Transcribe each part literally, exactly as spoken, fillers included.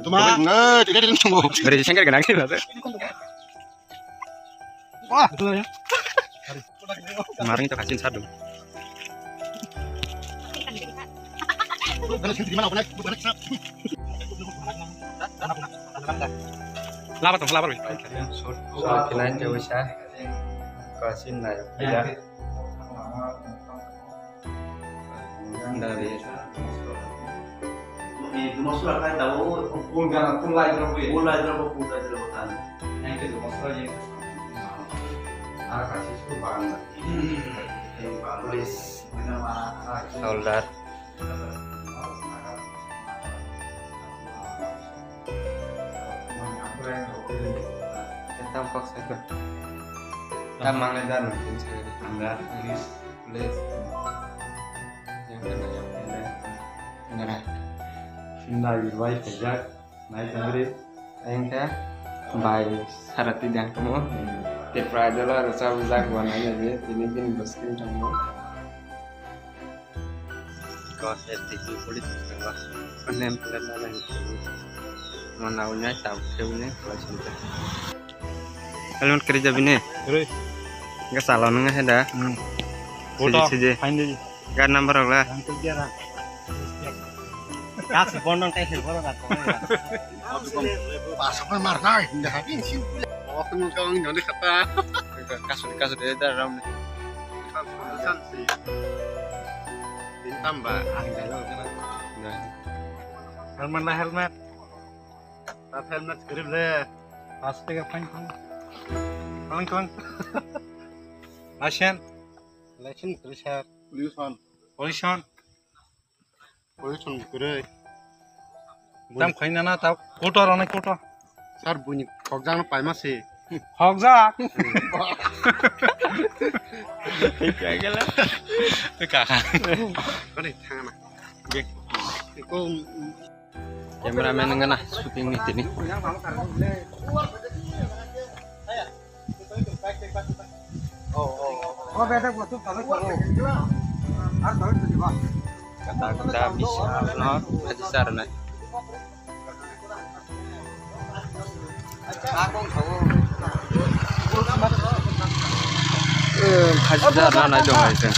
Tuma, eh, tidak ada tunggu. Dari sengker kena kena. Wah, marang itu kacin satu. Labar tuh, labar. Soal kena itu bisa. Kacin lah ya. Dari. Ni, tu masuk lah, kan, tahu. Pun gana, pun lai drop, pun lai drop, pun lai drop, kan. Yang itu masuk aja. Ah, kasih suruh bang. Police. Soldier. Tam kok saya. Tam mana dan mungkin saya. Anda, please. Please. Yang kena, yang kena. Yang kena. Sunda, you wife, Jack. Nai tangri. Ayang khe bai sarati dang tamo. Tripura jala rwchap jak wanai nai je tini bini bwswk tamo. Ko se tiki police tangwa. Name plate na nang. Mana unya tau se unya license. Helmet kari jabi ne? Rui. Ga salo nung he da. Hmm. Siji, siji. Fine de. Gari number rok la. Ang tu dia ra. Kasi bondong kai hil boro ra. Pasok na mar nai. Dah ini sih. Oh, kamu kau ini nih kata. Kasu kasu de da ram. San si. Bintang ba ang jalan kana. Helmet na helmet. Tat helmet grip le. Pas tega fine fine. Kalang kalang. License. License grip sir. Pollution. Pollution. Pollution kwrwi. Tam khaina na ta kotor onai kotor. Sir, buini khokjakno paima se. Khokjak. Kaya gela. Kaka. Kani thangna. Ge. Iko. Cameraman ngana shooting ni tini. Kata kata bisa no haji sar nai. Haji sar na nai dong hai se.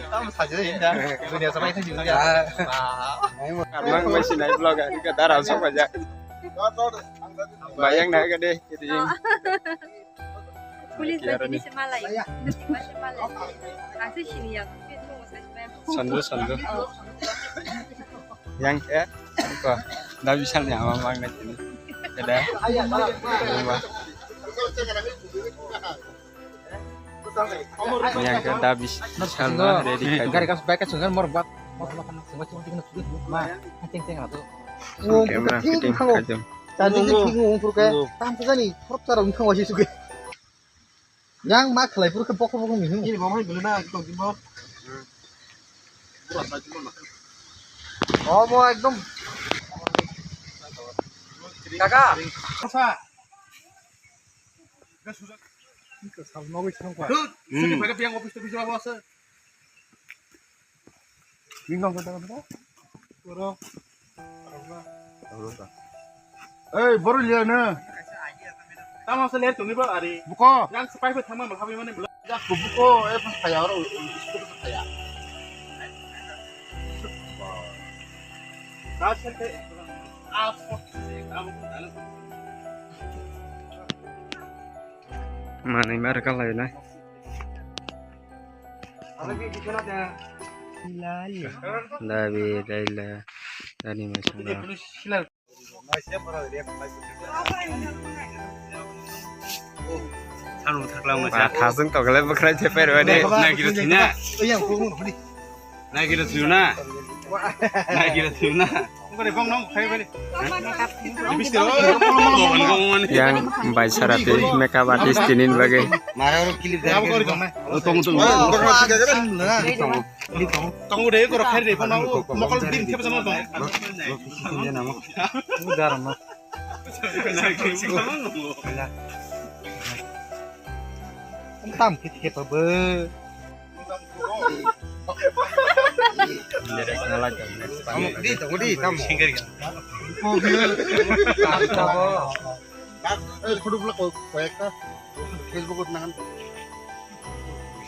Tamo saja ya, dunia sampai ke sini ya. Karena gue sih naik vlog ya, kita darah sok aja. Bayang naik gede, gitu ya. Police bagi di semalai, di semalai. Asli sini ya, itu mau saya. Sandu, sandu. Yang eh, ko, da bisa nih ama mang naik ini. Ada. Yang ke da bis-, bisa lo ready kai. Gari kas baik kan sudah mor buat. Mor makan semua cuma tinggal sudah. Ma, ceng ceng atau. Camera fitting kajam. Tadi kan tinggal umur ke. Tam tu kan ni, perut cara umur masih suka. Yang mak khalai pura ke pokok pokok ni. Ini bawa gula na, kita jumpa. Oh, mau ekdom. Kaka. Apa? Sini pada biang office tu bisa apa sih? Bingkang kata apa? Boro. Ei, boro liya na. Tamo se le tuni ba ari. Buko. Yang sepai pe thama ma habi mane bela. Ya buko e pa saya ro. Saya. Dasar ke. Apa? Kamu. Manwi ma rwkha lai nai. Dabi daila dani masala. Ba thasung tokle bwkhwnai se phairwani. Nagiro thwina. Nagiro thwina. Nagiro thwina. Yang bai sara twi makeup artist tinin bagwi. Tongo de goro khairi de bono mokol din khe bwsano tong. Udarma. Tam kit kit bo. Tamo di, tamo di, tamo. Eh, photo bla ko, ko ekta. Facebook ot nangan.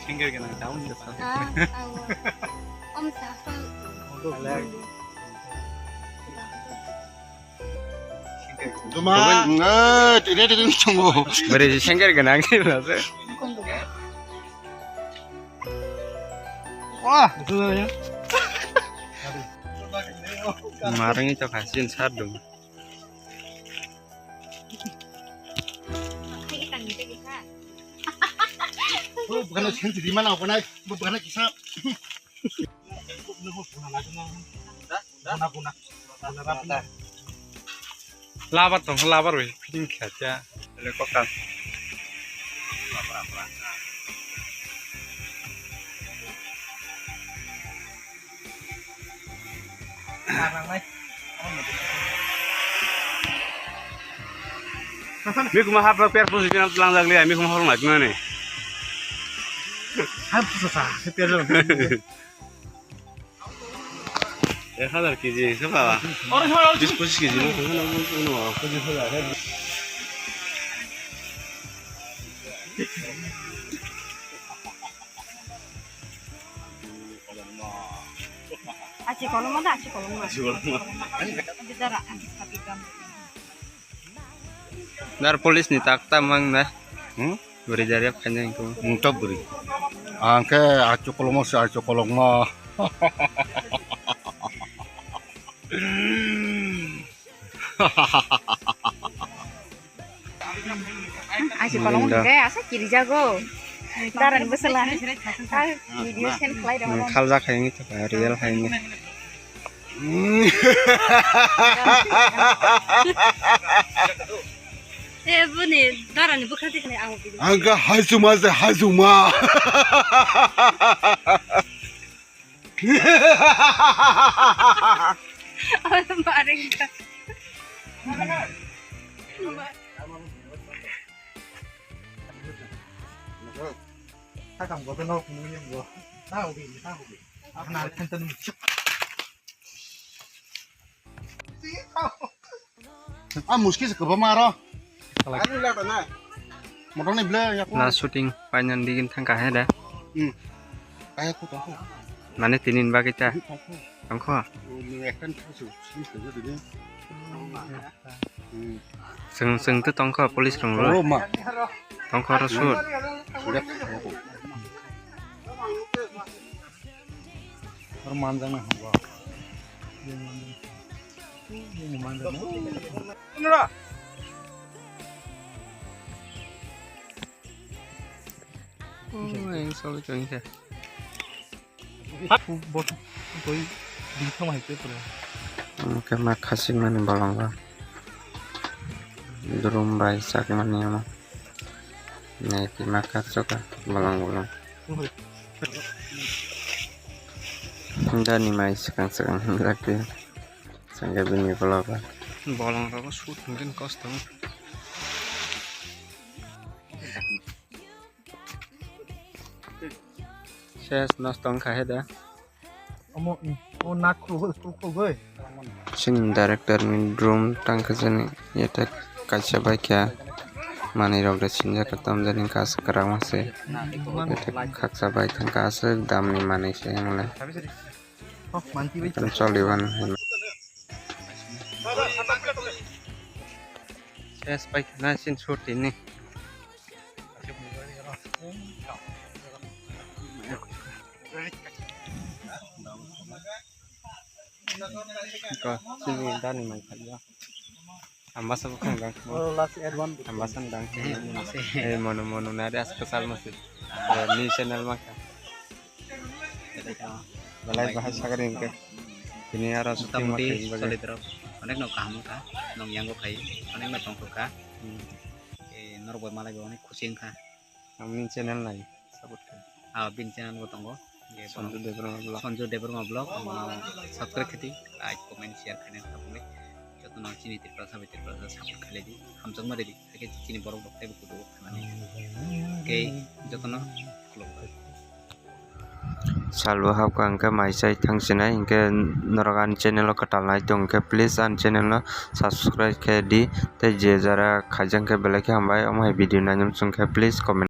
Singer gana down. Ah, awo. Om sa. Duma. Eh, tidak, tidak, tunggu. Beri singer gana. Wah, itu ya. Marang itu kasihin sadung. Bro, bukan sih di mana, bukan, bukan kisah. Labar tong, labar bai, fitting khacha. Helicopter. Mikuma hapra per position lang jagli, mikuma hapra nai tunani. Hapra sa, per. Ek hajar kg se paba. Bis pochis kg no thangna bo no. Achi kolom da, achi kolom. Achi kolom. Bidara, achi kolom. Dar police ni tak ta mang na. Hmm? Buri jari ap kanya ingko. Mungta buri. Angke achu kolom se achu kolom ma. Achi kolom Linda. Hingke asa kirijago. Daran bwsala. Ah, video send khlai rw. Hmm, khaljak hai wngwi tongkha, real hai wngwi. Eh, buni darani bwkha tikni ang video. Angka hajuma se hajuma. Maring ka. Sakam ko no kunu ni bo. Tahu di, tahu di. Ana kan tanu. Ah, muski se kwbangma aro. Motor ni ble yaku. La shooting painani digin thangkha he de. Hmm. Kaya ku tongkho. Mane tinin bagwi ta. Tongkho. Tongkho. Ni ektan thasu, sini tongkho dini. Hmm. Chwng, chwng to tongkho police rong ro. Tongkho ma. Tongkho ro sur. Sudah. Aro manjak na hwnba. Oh, yang solo chong khe. Bot toi ding thang hai te pura. Oke, ma khasik mani bolong ba. Drum bai sak mani ama. Nai ti ma kap soka bolong bolong. Dani mai swkang swkang hinjak ti. Sangke bini vlog o. Bolong rogo shoot hingke kosto. Ses nosto wngkha he da. Omo, o nak khulugwi, khulugwi. Chini director ni drum tangkhe jani, yete kaisa baikha manwi rok da sinjak tamjani kaisa kwrwngma se. Yete khaksa baithang kaisa damni manwi se hwnle. Choli ban. Ses paikha na sin sur tini. Ko sini dani mai khalya. Ambasa bukan dang. Oh, last advance. Ambasa dang. Eh, mono mono na ada special masih. Ni channel maka. Belai bahai sagari hingke. Tini aro shooting motamoti ma khe bagwi. Solidrok onek no kaham wngkha, nong yango phai onek no tongthokha. Hmm. Eh, norok bai malai bo onek khusi wngkha. Ang bini channel nai support khe. Ah, bini channel bo tongo. Sonju Debbarma vlog. Sonju Debbarma vlog, omo subscribe khe di, like, comment, share khaina tabuk le. Joto no chini Tripura sabai Tripura support khlai di, hamjakma ridi. Hakhe chini borok rok teibo kudu thanani. Kei Jotono khulumkha. Salbo habkha hwnkhe mai chai thangsinai, hinkhe norok ani channel o kwtal nai tong khe, please ani channel no subscribe khe di, tei je jara khaijak khe belai khe hambai, omo hai video nainani muchung khe please comment.